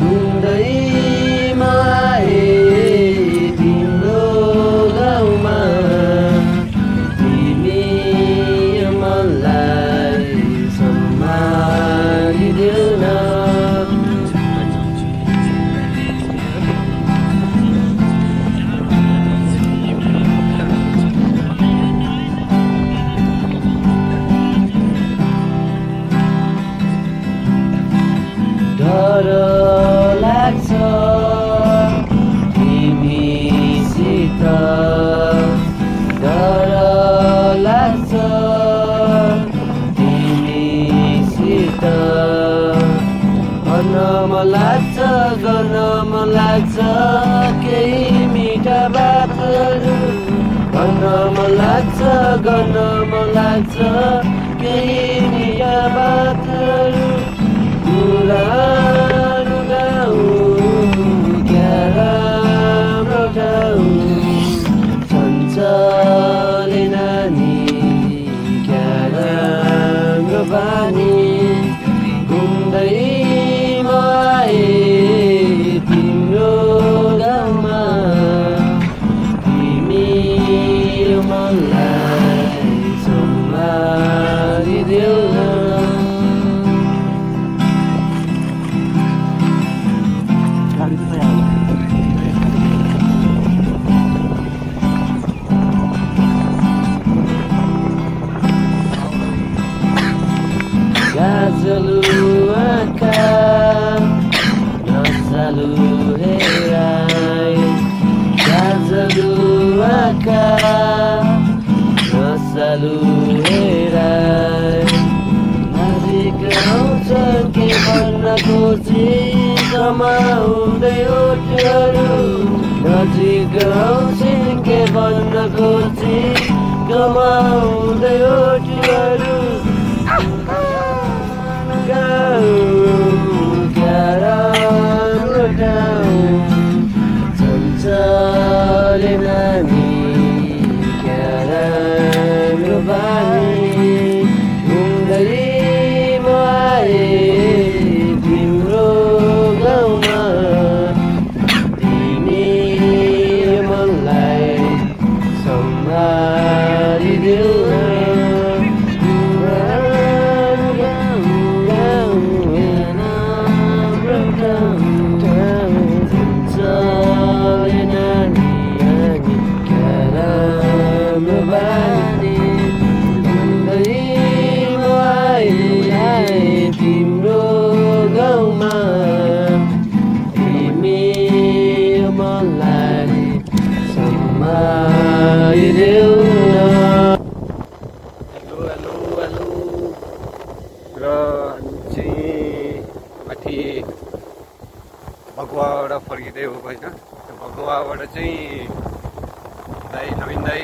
घुम्दैमा आए तिम्रो गाउँमा तिमी मनलाई सम्हालिदेऊ न डर लाग्छ तिमीसित डर लाग्छ तिमीसित भन्न मन लाग्छ गर्न मन लाग्छ केही मिठा बातहरू भन्न मन लाग्छ गर्न मन लाग्छ केही मिठा बातहरू पुरानो गाउँ क्या राम्रो ठाउँ चञ्चले नानी क्या राम्रो बानी घुम्दै म आए तिम्रो गाउँमा तिमी मनलाई सम्हालिदेऊ न Gazalu aka, nasalu herai. Gazalu aka, nasalu herai. Nazik आउँछ के भन्न खोजी कमाउँदै ओठहरू नजिक आउँछ के भन्न खोजी कमाउँदै ओठहरू क्या राम्रो ठाउँ चञ्चले नानी क्या राम्रो बानी घुम्दै म आए तिम्रो गाउँमा तिमी मनलाई सम्हालिदेऊ न तिम्रो गाउँमा तिमी मनलाई सम्हालिदेऊ न हेलो र चाहिँ माथि भगुवाबाट फर्किँदै हो होइन भगुवाबाट चाहिँ दाइ नवीन दाइ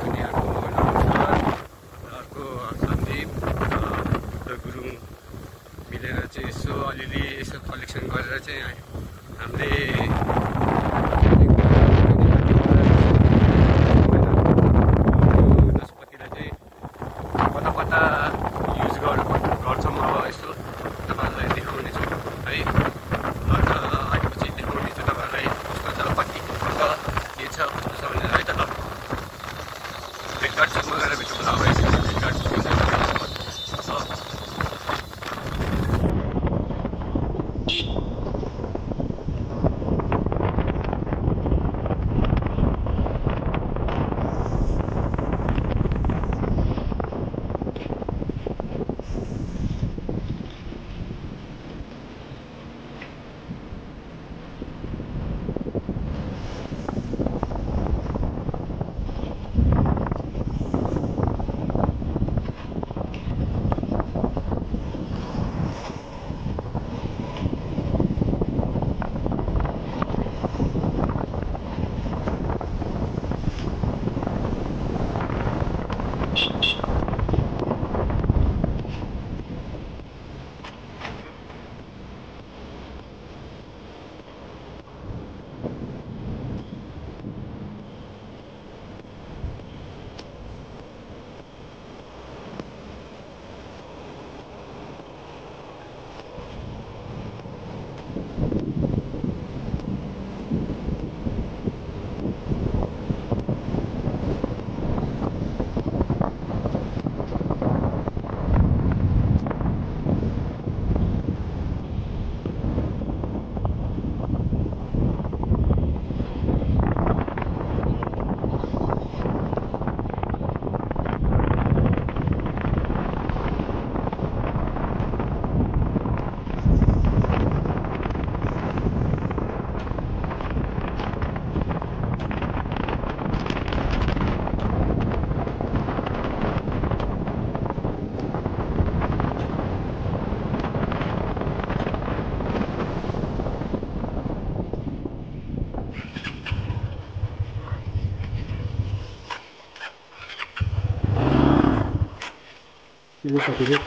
उनीहरूको नमस्कार अर्को सन्दीप गुरुङ मिलेर चाहिँ यसो अलिअलि यसो कलेक्सन गरेर चाहिँ हामीले नस्पतिलाई चाहिँ कता कता युज गर्छौँ अब यसो तपाईँहरूलाई देखाउनेछु है अन्त आएपछि देखाउनेछु तपाईँहरूलाई कस्तो छ कति पर्छ के छ कस्तो छ भनेर है त ल फ्लिपकार्टसम्म गएर भेटौँ ल अब फ्लिपकार्ट नस्पति है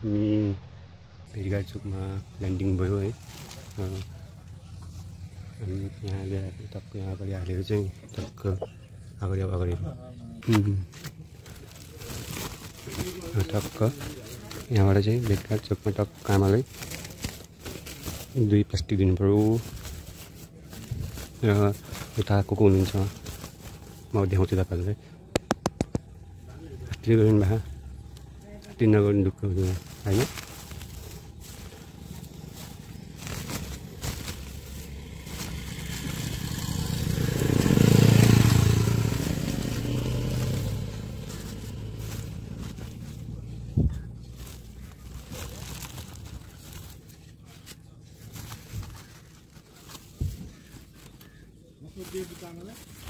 अनि भेटघाट चोकमा ल्यान्डिङ भयो है अनि यहाँ ल्याएर टक्क यहाँ अगाडि हालेर चाहिँ टक्क अगाडि टक्क यहाँबाट चाहिँ भेटघाट चोकमा टक्क आमालाई 2 प्लास्टिक दिनु पर्यो र उता को हुनुहुन्छ म देखाउँछु तपाईँहरूलाई हातले गर्नु भए हातले नगर्नु दुःख हुँदैन होइन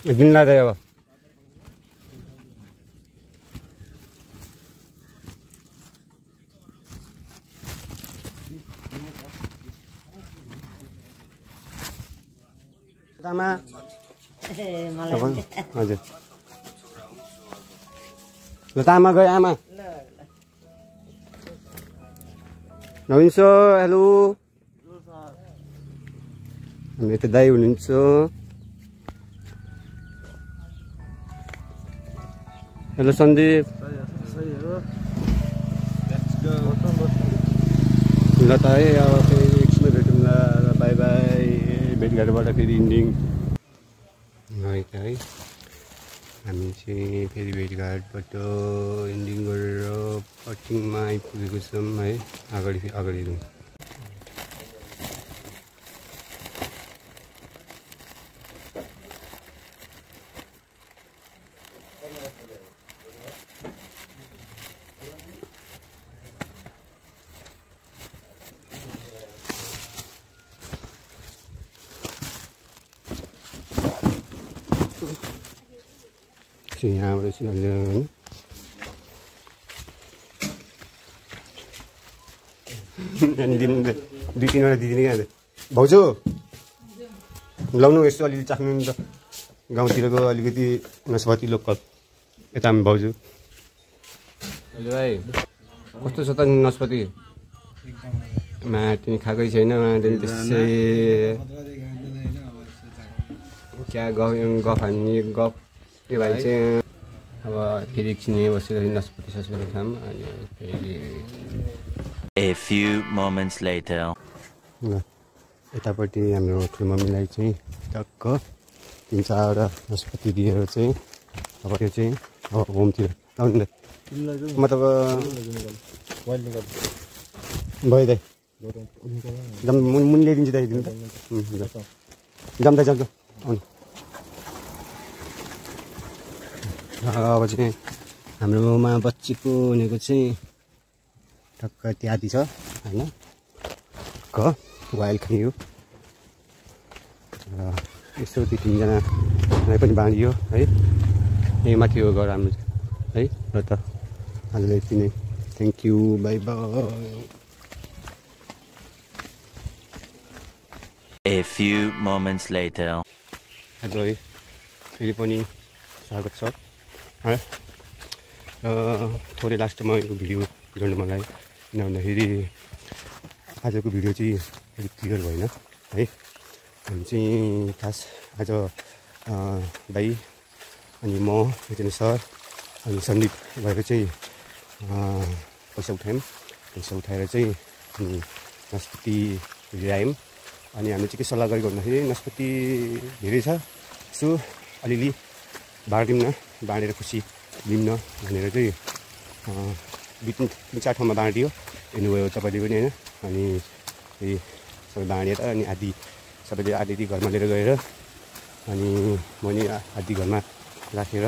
दिन लाग्दै अब तामा हजुर ल तामा गयो आमा नवीन सर हेलो हामी यता दाइ हुनुहुन्छ हेलो सन्दीप ल त है अब फेरि एकछिन भेटौँला र बाई बाई भेटघाटबाट फेरि इन्डिङ है त है हामी चाहिँ फेरि भेटघाटबाट इन्डिङ गरेर पटिङमा आइपुगेको छौँ है अगाडि जाउँ यहाँबाट चाहिँ होइन 2-3वटा दिदी नै भाउजू लाउनु यसो अलिअलि चाख्नु नि त गाउँतिरको अलिकति नास्पाती लोकल यता हामी भाउजू हजुर भाइ कस्तो छ त नास्पाती तिमी खाएकै छैन त्यसै क्या गफ हामी गफ त्यो भाइ चाहिँ अब फेरि एकछिन बसेर नास्पाती सासपाती खाऊँ अनि फेरि A few moments later. ल यतापट्टि हाम्रो ठुलो मम्मीलाई चाहिँ टक्क 3-4वटा नास्पाती दिएर चाहिँ अब यो चाहिँ अब होमतिर लाउनु मतलब भयो दाइ मुनि ल्याइदिन्छु दाइ दिनु त जाम दाइ आउनु अब चाहिँ हाम्रोमा बच्चीको भनेको चाहिँ टक्क त्यादी छ होइन वाइल्ड खाइयो र यसो 2-3जनालाई पनि बाँडियो है यही माथि हो घर हाम्रो है र त आजलाई यति नै thank you by by A few moments later. आज है फेरि पनि स्वागत छ है थोरै लास्टमा यो भिडियो गर्नु मलाई किन भन्दाखेरि आजको भिडियो चाहिँ अलिक क्लियर भएन है हामी चाहिँ खास आज भाइ अनि म एकजना सर अनि सन्दीप भएर चाहिँ पैसा उठाएर चाहिँ नास्पाती लिएर आयौँ अनि हामी चाहिँ के सल्लाह गरेको भन्दाखेरि नास्पाती धेरै छ सो अलिअलि बाँडिदिउँ न, बाँडेर खुसी लिउँ न भनेर चाहिँ दुई चार ठाउँमा बाँडियो हेर्नुभयो तपाईँले पनि होइन। अनि फेरि सबै बाँडेर अनि आधी सबैले आधी घरमा लिएर गएर अनि म नि आधी घरमा राखेर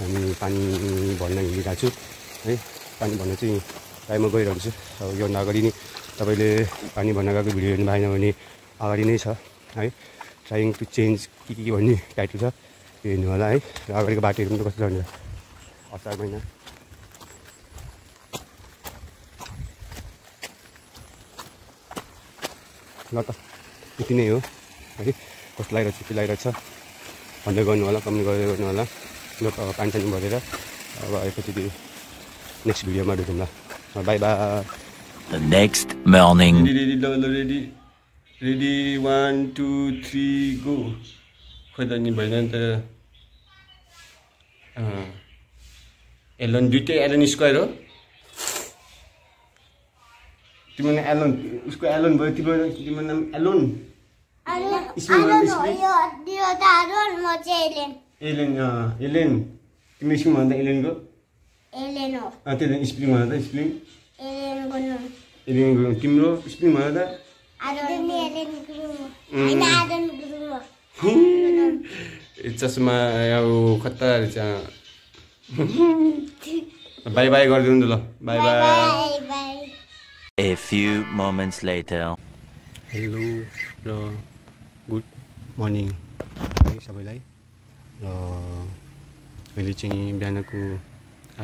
अनि पानी भर्न हिँडिरहेको छु है। पानी भर्न चाहिँ प्रायः म गइरहन्छु। योभन्दा अगाडि नै तपाईँले पानी भर्न गएको भिडियो हेर्नु भएन भने अगाडि नै छ है, ट्राइङ टु चेन्ज के भन्ने टाइटल छ, त्यो हेर्नु होला है। र अगाडिको बाटोहरू पनि कस्तो रहन्छ, असार महिना ल त यति नै हो है। कस्तो लागिरहेको छ के लागिरहेको छ भन्दै गर्नु होला, कमेन्ट गरेर गर्नु होला। ल पानी सानी भरेर अब आएपछि नेक्स्ट भिडियोमा भेटौँला। Bye bye. The next morning. Ready 1 2 3 go. खोइ त नि भएन नि त। एलन दुइटै एलन स्क्वायर हो। तिम्रो नाम एलन, उसको एलन भयो, तिम्रो नाम एलोन। एलेन एलेन तिम्रो स्पेलिङ भन्दा एलेनको एलेन हो। त्यो स्पेलिङ भन्दा स्पेलिङ एलेन गुरुङ। तिम्रो स्पेलिङ भन्दा चस्मा अब खतरा रहेछ। बाई बाई गरिदिनु नि त ल। By by. A few moments later. Hello र गुड मर्निङ है सबैलाई। र अहिले चाहिँ बिहानको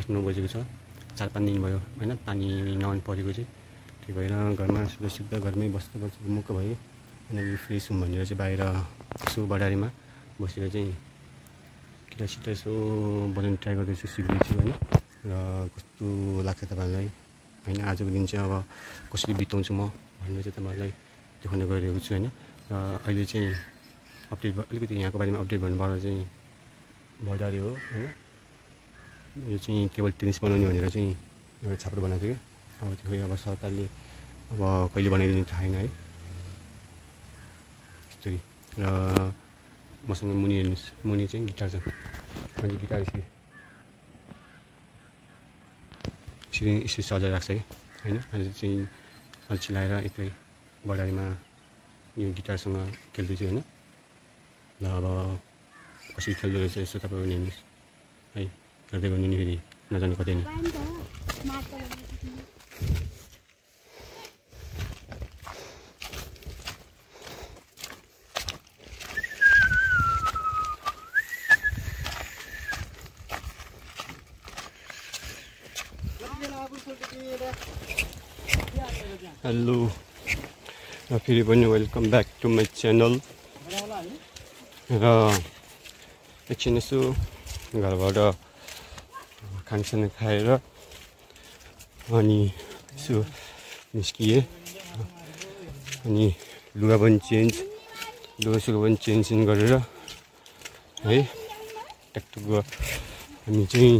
8-9 बजेको छ। 4-5 दिन भयो होइन पानी नआउनु परेको चाहिँ। त्यही भएर घरमा सुत्दा घरमै बस्दा मुक्क भयो। अनि फ्रेस हुँ भनेर चाहिँ बाहिर यसो बडारीमा बसेर चाहिँ केटासित यसो बनाउनु ट्राई गर्दैछु, सिक्दैछु होइन। र कस्तो लाग्छ तपाईँहरूलाई होइन, आजको दिन चाहिँ अब कसरी बिताउँछु म भनेर चाहिँ तपाईँहरूलाई देखाउन गइरहेको छु होइन। र अहिले चाहिँ अपडेट अलिकति यहाँको बारेमा अपडेट भन्नुपर्दा चाहिँ बजारी हो होइन। यो चाहिँ टेबल टेनिस बनाउने भनेर चाहिँ एउटा छाप्रो बनाएको थियो क्या। अब त्यो अब सरकारले अब कहिले बनाइदिनु थाहा छैन है यस्तरी। र मसँग मुनि हेर्नुहोस्, मुनि चाहिँ गिटार छ। अनि गिटार यसरी सजाएर राख्छ कि होइन। अहिले चाहिँ अल्छी लाएर यतै बडारीमा यो गिटारसँग खेल्दैछु होइन। ल अब कसरी खेल्दो रहेछ यसो तपाईँ पनि हेर्नुहोस् है। गर्दै गर्नु नि फेरि नजानु कतै नि। हेलो र फेरि पनि welcome back to my channel. र एकछिन यसो घरबाट खानसाना खाएर अनि यसो निस्किएँ। अनि लुगा पनि लुगासुगा पनि चेन्ज गरेर है ट्याकटुक हामी चाहिँ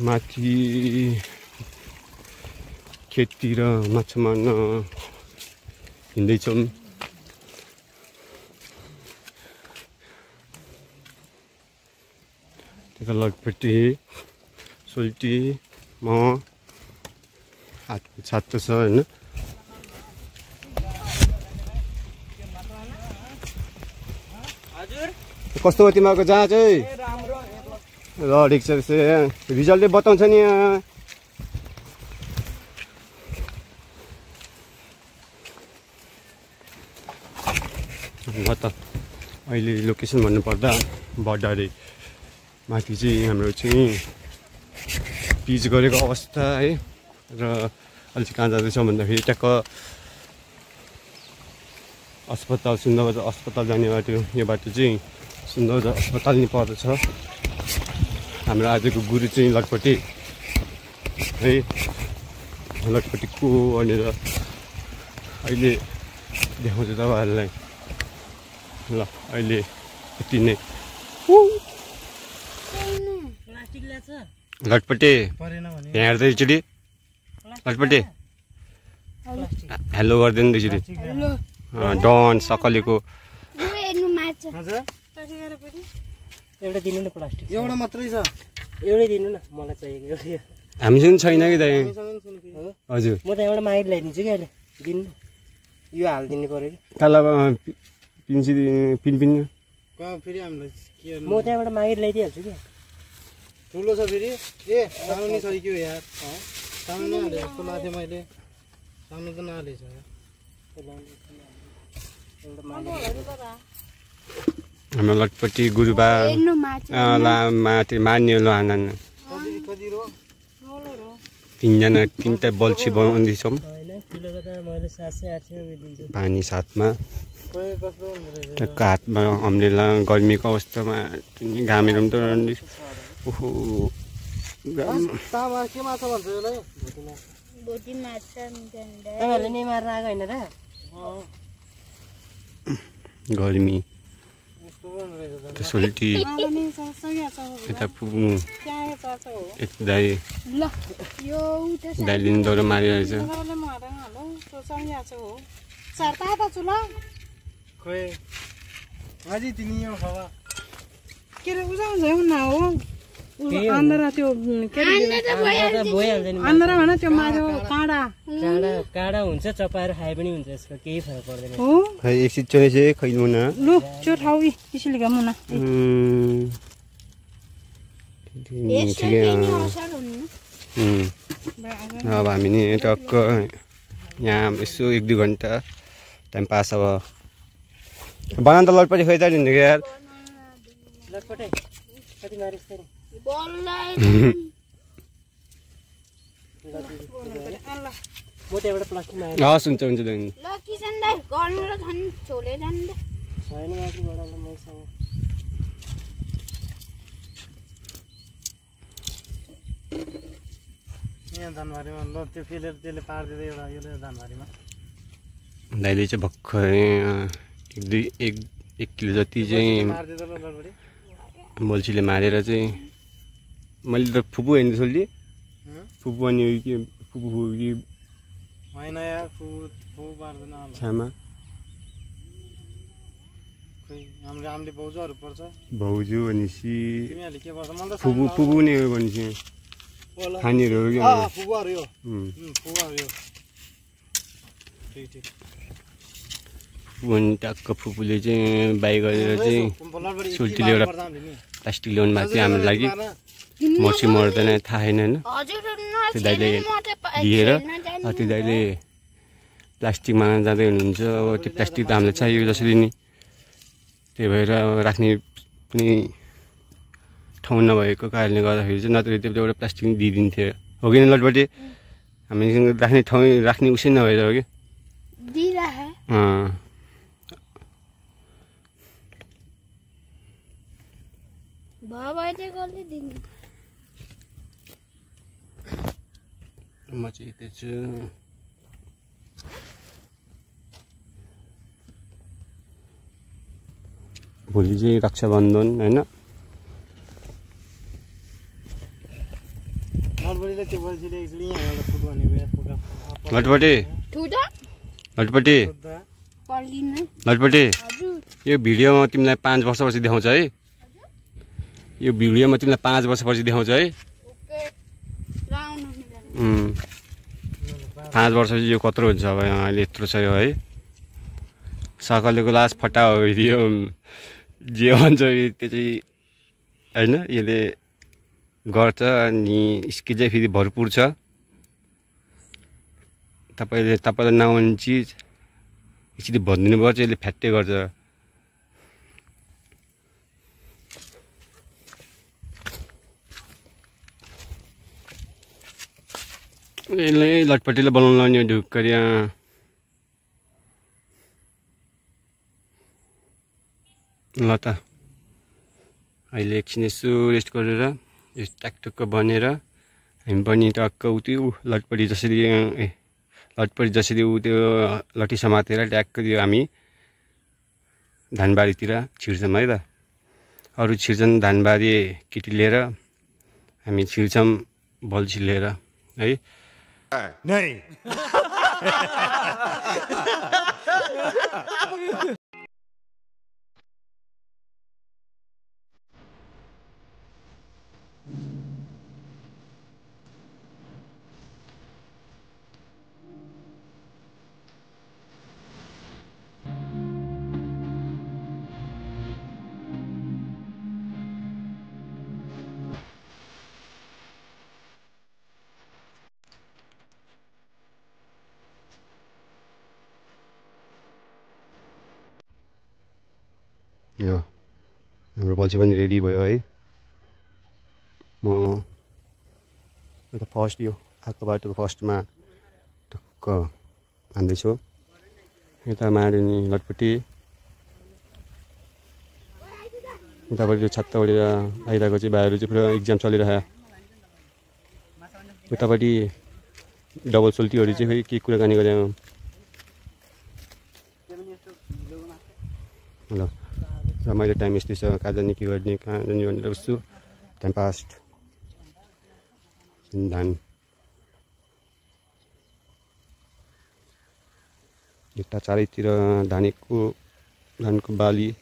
माथि खेततिर माछा मार्न हिँड्दैछौँ। त्यता लटपट्टि सोल्टी म हातको छातो छ होइन। कस्तो हो तिमीहरूको जहाँ चाहिँ ल ठिक छ। रिजल्टले बताउँछ नि यहाँ। ल त अहिले लोकेसन भन्नुपर्दा बडारी माथि चाहिँ हाम्रो चाहिँ पिच गरेको अवस्था है। र अहिले चाहिँ कहाँ जाँदैछ भन्दाखेरि ट्याक्क अस्पताल सुन्दरबजार अस्पताल जाने बाटो। यो बाटो चाहिँ सुन्दरबजार अस्पताल नै पर्दछ। हाम्रो आजको गुरु चाहिँ लटपट्टि है, लटपट्टिको भनेर अहिले देखाउँछु तपाईँहरूलाई। ल अहिले यति नै। लटपट्टि यहाँ हेर्दै एकचोटि लटपट्टि हेलो गरिदिनु एकचोटि। डन सकलेको हजुर एउटा दिनु न प्लास्टिक एउटा मात्रै छ एउटै दिनु न मलाई चाहिएको एउटै हामीसँग छैन कि दाइ हजुर म त एउटा मागिर ल्याइदिन्छु कि अहिले दिनु न यो हालिदिनु पर्यो कि काला पिन्सी पिन फेरि हामीलाई के म त्यहाँबाट मागिर ल्याइदिइहाल्छु कि ठुलो छ फेरि ए सानो नि सकियो यार सानो नै हाले जस्तो लाग्थ्यो मैले सानो त नहालेछ हाम्रो लटपट्टि गुरुबा माथि मान्यो ल आनन कति रो तिनजना तिनवटा बल्छी बनाउँदैछौँ होइन किलोको त मैले 700-800 दिन्छु पानी साथमा कस्तो हातमा अम्रेला गर्मीको अवस्थामा घामेर पनि त ओहो तामा के माछा भन्छ यसलाई भोटी माछा तपाईँहरूले नै मारेर आएको होइन र गर्मी यस्तो पनि रहेछ सोल्टी यता पुग्नु दाइ दाइले दौरो मारिरहेछ खोइ अझै तिमी यो खावा के रे उजाउँछ न हो आन्धरा त्यो के रे भइहाल्छ नि आन्धरा भन त्यो मार्यो काँडा काँडा हुन्छ चपाएर खाए पनि हुन्छ यसको केही फरक पर्दैन हो खै एकछिन चाहिँ खैनु न लु त्यो ठाउँ यसले मुना अब हामी नि टक्क यहाँ यसो 1-2 घन्टा टाइम पास अब बनाउनु त लटपट्टि खोइ त नि यार लटपटे कति मारिस् त म त्यहाँबाट प्लास्टिक मारेर हस् हुन्छ हुन्छ दाइ ल किसन दाइ गर्नु र झन् छोले जान्दा छैन माथिबाट मैसँग यहाँ धनबारीमा ल त्यो फिलेर त्यसले पारिदिँदै एउटा यसले धनबारीमा दाइले चाहिँ भर्खरै 1 किलो जति चाहिँ पारिदिँदा ल लडबडी बल्छीले मारेर चाहिँ मैले त फुपू होइन सोल्टी फुपू अनि के फुपू कि होइन यार फु पार्दैन छामा खोइ हामीले भाउजूहरू पर्छ भाउजू भनेपछि तिमीहरूले के पर्छ मलाई त फुपू फुपू नै हो भनेपछि खानेहरू हो कि फुवाहरू यो फुवाहरू यो ठिक ठिक फुपू अनि टक्क फुपूले चाहिँ बाई गरेर चाहिँ सोल्टीले एउटा प्लास्टिक ल्याउनु भएको थियो हाम्रो लागि मर्सी मर्दैन थाहा छैन होइन त्यो दाइले दिएर त्यो दाइले प्लास्टिक माग्न जाँदै हुनुहुन्छ अब त्यो प्लास्टिक त हामीलाई चाहियो जसरी नि त्यही भएर राख्ने पनि ठाउँ नभएको कारणले गर्दाखेरि चाहिँ नत्र त्यो एउटा प्लास्टिक दिइदिन्थ्यो हो कि लटपट्टि हामीसँग राख्ने ठाउँ राख्ने उसै नभएर हो कि म चाहिँ यतै छु भोलि चाहिँ रक्षाबन्धन होइन लडबडीले त्यो बल्छीले एक्चुअली यहाँ एउटा फुट भनेको लटपट्टि लटपट्टि लटपट्टि यो भिडियोमा तिमीलाई 5 वर्षपछि देखाउँछ है यो भिडियोमा तिमीलाई 5 वर्षपछि देखाउँछ है 5 वर्षपछि यो कत्रो हुन्छ अब अहिले यत्रो छ यो है सकलेको लास फटा हो यो जे भन्छ त्यो चाहिँ होइन यसले गर्छ अनि स्किल चाहिँ फेरि भरपुर छ तपाईँलाई नआउने चिज यसरी भनिदिनु पर्छ यसले फ्याट्टै गर्छ यसले लटपट्टिले बनाउनु लाउने ढुक्करिया ल त अहिले एकछिन यसो रेस्ट गरेर यो ट्याकटुक्क बनेर हामी पनि टक्क त्यो लटपट्टि जसरी लटपट्टि जसरी त्यो लट्ठी समातेर ट्याक्क त्यो हामी धानबारीतिर छिर्छौँ है त अरू छिर्छन् धानबारी केटी लिएर हामी छिर्छौँ बल्छी लिएर है यो हाम्रो बल्छी पनि रेडी भयो है। म फर्स्ट यो आएको बाटो फर्स्टमा टक्क हान्दैछु। यता मारुनी लटपट्टि उतापट्टि त्यो छात्ता उडेर आइरहेको चाहिँ भाइहरू चाहिँ पुरा इक्जाम चलिरहेको। उतापट्टि डबल सोल्टीहरू चाहिँ फेरि के कुराकानी गरे। ल र मैले टाइम यस्तै छ, कहाँ जाने के गर्ने कहाँ जाने भनेर बस्छु। टाइम पास्ट धान यता चारैतिर धानको बाली।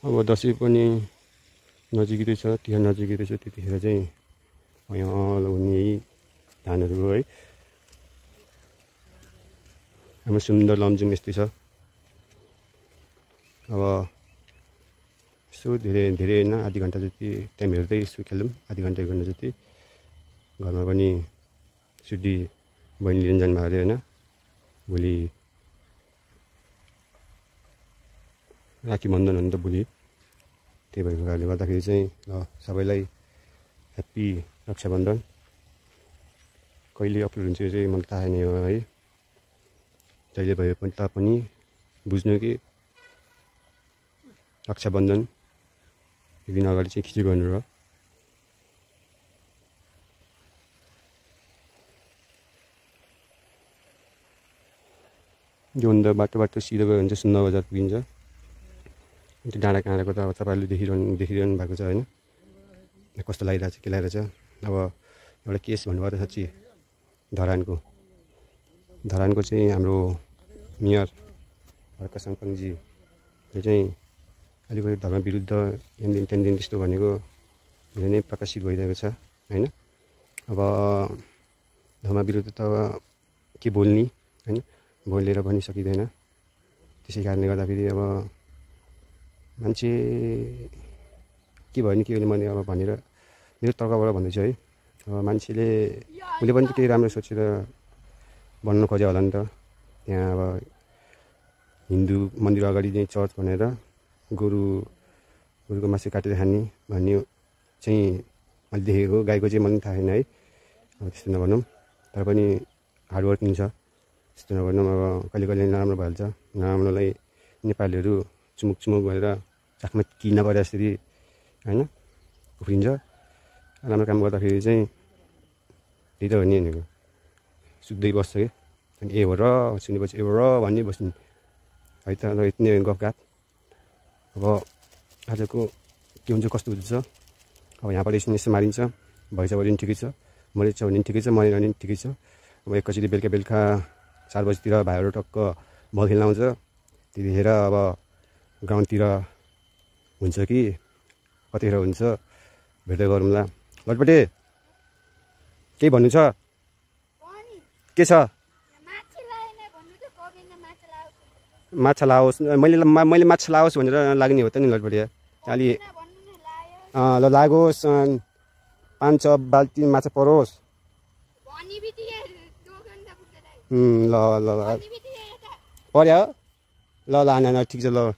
अब दसैँ पनि नजिकै छ, तिहार नजिकै छ। त्यतिखेर चाहिँ यहाँ लगाउने यही धानहरू हो है। हाम्रो सुन्दर लमजुङ यस्तै छ। अब यसो धेरै होइन, आधी घन्टा जति टाइम हेर्दै यसो खेलौँ। आधी घन्टा 1 घन्टा जति घरमा पनि सुडी बहिनी लिन जानुभएको अरे होइन। भोलि राखी बन्धन हो नि त भोलि। त्यही भएको कारणले गर्दाखेरि चाहिँ ल सबैलाई ह्याप्पी रक्षाबन्धन। कहिले अपलोड हुन्छ चाहिँ मलाई थाहा नै हो है। जहिले भए पनि तापनि बुझ्नु कि रक्षाबन्धन एक दिन अगाडि चाहिँ खिची गर्नु र योभन्दा बाटो सिधो गयो भने चाहिँ सुन्दा बजार पुगिन्छ। त्यो डाँडा काँडाको त अब तपाईँहरूले देखिरहनु भएको छ होइन, कस्तो लागिरहेको छ के लागिरहेछ। अब एउटा केस भन्नुभयो त साँच्ची धरानको चाहिँ हाम्रो मेयर हर्क सङ्कङजीले चाहिँ अलिकति धर्म विरुद्ध त्यहाँदेखि त्यस्तो भनेको धेरै नै प्रकाशित भइरहेको छ होइन। अब धर्म विरुद्ध त के बोल्ने होइन, बोलेर पनि सकिँदैन। त्यसै कारणले गर्दाखेरि अब मान्छे के भयो नि के भने मैले अब भनेर मेरो तर्कबाट भन्दैछु है। अब मान्छेले उसले पनि त केही राम्रो सोचेर भन्नु खोज्यो होला नि त। त्यहाँ अब हिन्दू मन्दिर अगाडि चाहिँ चर्च भनेर गोरुको मासु काटेर खाने भन्ने चाहिँ मैले देखेको। गाईको चाहिँ मलाई थाहा छैन है। अब त्यस्तो नभनौँ, तर पनि हार्डवर्किङ छ। त्यस्तो नभनौँ, अब कहिले नराम्रो भइहाल्छ। नराम्रोलाई नेपालीहरू चुमुक गरेर चाखमा कि नपरे जसरी होइन उफ्रिन्छ। राम्रो काम गर्दाखेरि चाहिँ त्यही त हो नि भनेको, सुत्दै बस्छ कि। अनि ए हो र सुनेपछि ए हो र भन्ने बस्नु है त। र यति नै गफगाफ। अब आजको के हुन्छ कस्तो हुन्छ। अब यहाँबाट यसो मारिन्छ, भैँस भने पनि ठिकै छ, मरिन्छ भने पनि ठिकै छ, मरेर भने पनि ठिकै छ। अब एकैचोटि बेलुका 4 बजीतिर भाइहरू टक्क बल खेल्न आउँछ। त्यतिखेर अब ग्राउन्डतिर हुन्छ कि कतिखेर हुन्छ भेट्दै गरौँला। लटपटे केही भन्नु छ? के छ? माछा लाओस्। मैले माछा लाओस् भनेर लाग्ने हो त नि लटपटे। अलि ल लागोस्, 5 बाल्टी माछा परोस्। ल पर्यो ल आना ठिक छ। ल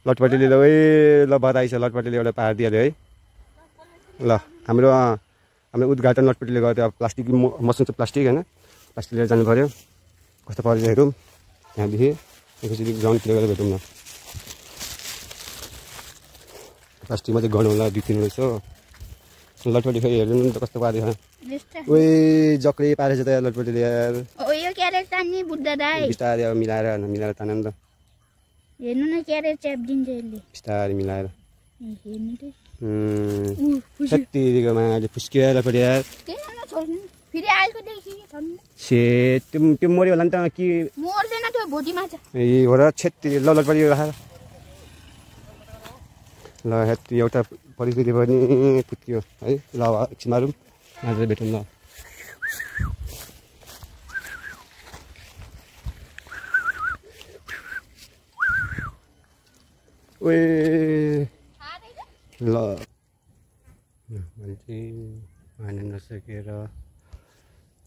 लटपटेले ल ल बधाई छ, लटपटेले एउटा पारिदियो अरे है। ल हाम्रो उद्घाटन लटपटेले गर्यो। अब प्लास्टिक मसँग चाहिँ प्लास्टिक होइन, प्लास्टिक लिएर जानु पऱ्यो। कस्तो पर्छ हेरौँ यहाँदेखि। एकैचोटि ग्राउन्डतिर गएर भेटौँ न। प्लास्टिकमा चाहिँ गर्नु होला 2-3 रहेछ। लटपटे फेरि हेर्नु नि त कस्तो पारेको। ओइ जक्रै पारेछ त लटपटेले यार। बिस्तारै अब मिलाएर तान नि त। हेर्नु न क्यारे च्याप दिन्छ यसले। बिस्तारै मिलाएर हेर्नु त। कतिको माले फुस्किएर लटपटे यार। फेरि आएको देखि छन्। छे त्यो मर्यो होला नि त कि मर्दैन त्यो भोटी माछा। ए हो र छेत्री ल लटपटे राखेर ल हेत्ती एउटा परिस्थिति पनि पुत्कियो है। ल एकछिन मारौँ, मारेर भेटौँ ल। ओए ल मैले चाहिँ मार्न नसकेर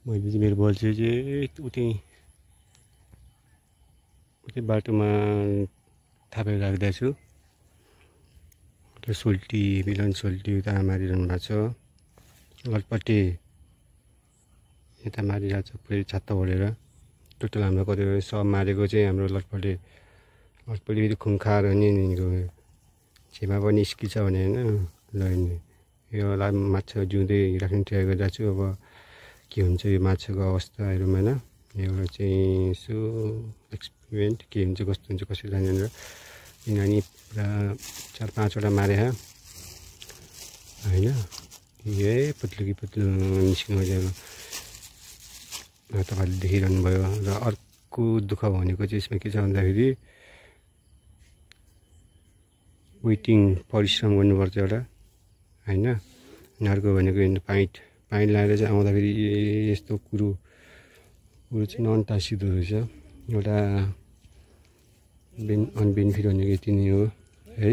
मैले चाहिँ मेरो बल्छी चाहिँ उतै बाटोमा थापेर राख्दैछु। सोल्टी मिलन सोल्टी उता मारिरहनु भएको छ। लटपट्टि यता मारिरहेको छ पुरै छात्ता ओढेर। टोटल हाम्रो कति सब मारेको चाहिँ हाम्रो लटपट्टि फेरि खुङखार अनि छेमा पनि निस्किन्छ भने होइन। ल यो माछा जिउँदै राख्ने ट्राई गरिरहेको छु। अब के हुन्छ यो माछाको अवस्थाहरूमा होइन। एउटा चाहिँ यसो एक्सपेरिमेन्ट के हुन्छ कस्तो हुन्छ कसरी जानेर किनभने पुरा 4-5वटा मारे होइन। यही पत्लु निस्किनु खोजेको तपाईँले देखिरहनु भयो। र अर्को दुःख भनेको चाहिँ यसमा के छ भन्दाखेरि वेटिङ परिश्रम गर्नुपर्छ एउटा होइन। अर्को भनेको पाइट लगाएर चाहिँ आउँदाखेरि यस्तो कुरो चाहिँ नन टाँसिदो रहेछ। एउटा अनबेनिफिट भनेको यति नै हो है।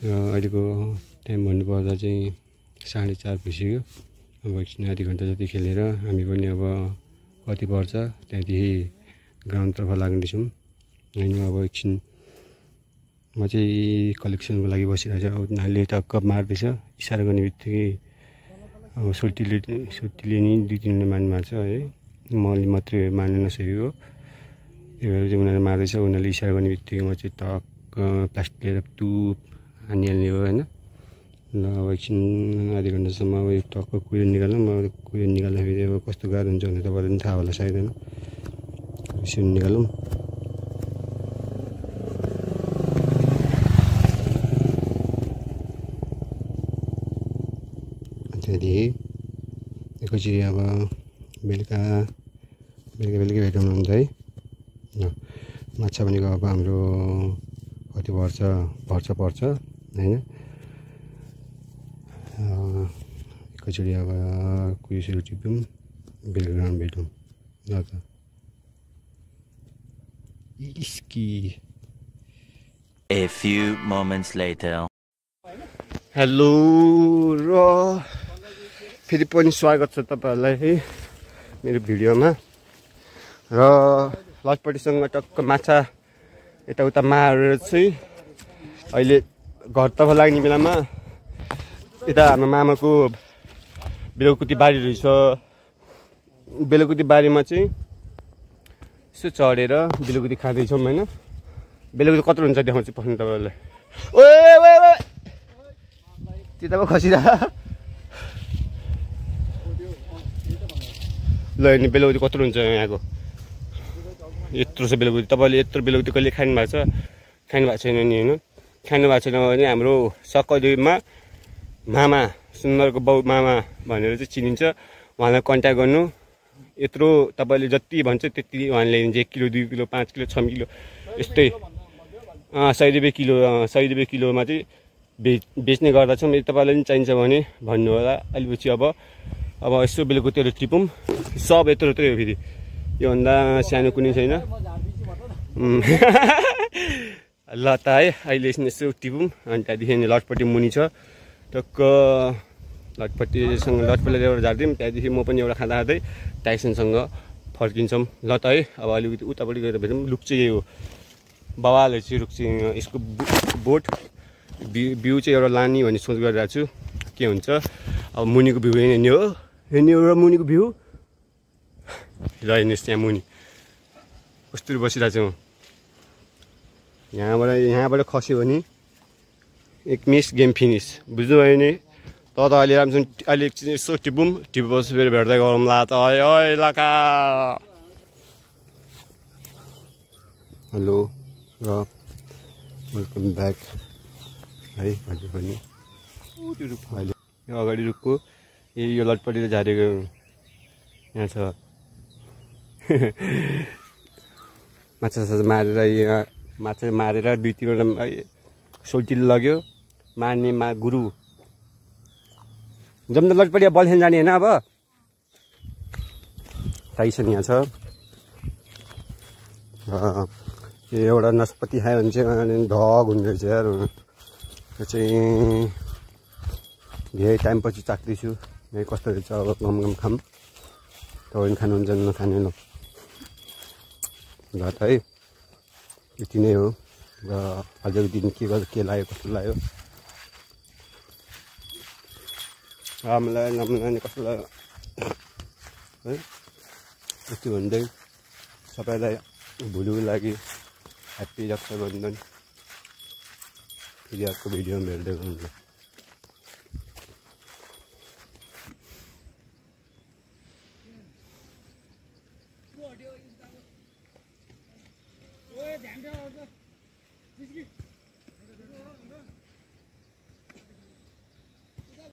र अहिलेको टाइम भन्नुपर्दा चाहिँ 4:30 भइसक्यो। अब एकछिन आधी घन्टा जति खेलेर हामी पनि अब कति पर्छ त्यहाँदेखि ग्राउन्डतर्फ लाग्नेछौँ होइन। अब एकछिन म चाहिँ कलेक्सनको लागि बसिरहेको छु। अब उनीहरूले त कप मार्दैछ इसारा गर्ने बित्तिकै अब सोल्टीले नि 2-3 मार्नु भएको छ है। मैले मात्रै मार्न नसकेको त्यही भएर चाहिँ उनीहरूले मार्दैछ। उनीहरूले इसारा गर्ने बित्तिकै म चाहिँ टक्क प्लास्टिक लिएर तुप हानिहाल्ने हो होइन। ल अब एकछिन आधी घन्टासम्म अब यो टक्क कुहिएर निकालौँ। अब कुहिएर निकाल्दाखेरि अब कस्तो गाह्रो हुन्छ भने तपाईँलाई पनि थाहा होला सायद होइन। यसरी निकालौँ। त्यहाँदेखि एकैचोटि अब बेलुका भेटौँ हुन्छ है। माछा भनेको अब हाम्रो कति पर्छ होइन। एकैचोटि अब कुहिसकेर टिप्यौँ बेलुका ग्राउन्ड भेटौँ ल त। A few moments later. Hello र फेरि पनि स्वागत छ तपाईँहरूलाई है मेरो भिडियोमा। र लटपट्टिसँग टक्क माछा यताउता मारेर चाहिँ अहिले घरतर्फ लाग्ने बेलामा यता हाम्रो मामाको बेलुकुती बारी रहेछ। बेलुकुती बारीमा चाहिँ यसो चढेर बेलुकुती खाँदैछौँ होइन। बेलुकुती कत्रो हुन्छ देखाउँछु पस्नु तपाईँहरूलाई। ओ त्यो त खसिरह ल नि बेलुकुती कत्रो हुन्छ यहाँको यत्रो छ बेलुकुती। तपाईँले यत्रो बेलुकुती कहिले खानु भएको छैन नि होइन। खानु भएको छैन भने हाम्रो सक्करदेवीमा मामा सुन्दरको बाउ मामा भनेर चाहिँ चिनिन्छ। उहाँलाई कन्ट्याक्ट गर्नु। यत्रो तपाईँले जति भन्छ त्यति उहाँले ल्याइदिन्छ। 1 किलो 2 किलो 5 किलो 6 किलो यस्तै 100 रुपियाँ किलो 100 रुपियाँ किलोमा चाहिँ बेच्ने गर्दछौँ। यदि तपाईँलाई पनि चाहिन्छ भने भन्नु होला। अलिपछि अब यसो बेलुकुतीहरू टिपौँ। सब यत्रो हो फेरि योभन्दा सानो कुनै छैन। ल त है अहिले यसो टिपौँ। अनि त्यहाँदेखि लटपट्टि मुनि छ टक्क लटपट्टिले एउटा झारिदिउँ। त्यहाँदेखि म पनि एउटा खाँदै टाइसनसँग फर्किन्छौँ ल त है। अब अलिकति उतापट्टि गएर भेटौँ। लुक चाहिँ यही हो बवाले चाहिँ रुख चाहिँ यसको बोट भ्यू चाहिँ एउटा लाने भन्ने सोच गरिरहेको छु के हुन्छ। अब मुनिको भ्यू हेर्ने हो हेर्ने एउटा मुनिको भ्यू र हेर्नुहोस् त्यहाँ मुनि कस्तो बसिरहेको छु। यहाँबाट खस्यो भने 1 मिस गेम फिनिस बुझ्नुभयो नि। त अहिले राम्रोसँग अहिले एकछिन यसो टिपेपछि फेरि भेट्दै गरौँला त है लका। हेलो र वेलकम ब्याक है हजुर पनि त्यो रुख अहिले यो अगाडि रुखको यो लटपट्टिले झारेको यहाँ छ। माछा मारेर यहाँ माछा मारेर 2-3वटा सोल्टीले लग्यो मार्ने गुरु जम्दा लटपट्टि बल खेल्न जाने होइन। अब टाइसन यहाँ छ। एउटा नास्पति खायो भने चाहिँ ढग हुने रहेछ यार। त्यो चाहिँ धेरै टाइमपछि चाख्दैछु कस्तो रहेछ। अब गम खाम तपाईँ पनि खानुहुन्छ नखाने ल त है यति नै हो। र आजको दिन के लाग्यो कस्तो लाग्यो हामीलाई नमिल्ने कसैलाई है यति भन्दै सबैलाई भोलिको लागि ह्याप्पी रक्षाबन्धन। फेरि अर्को भिडियोमा भेट्दै गर्नु।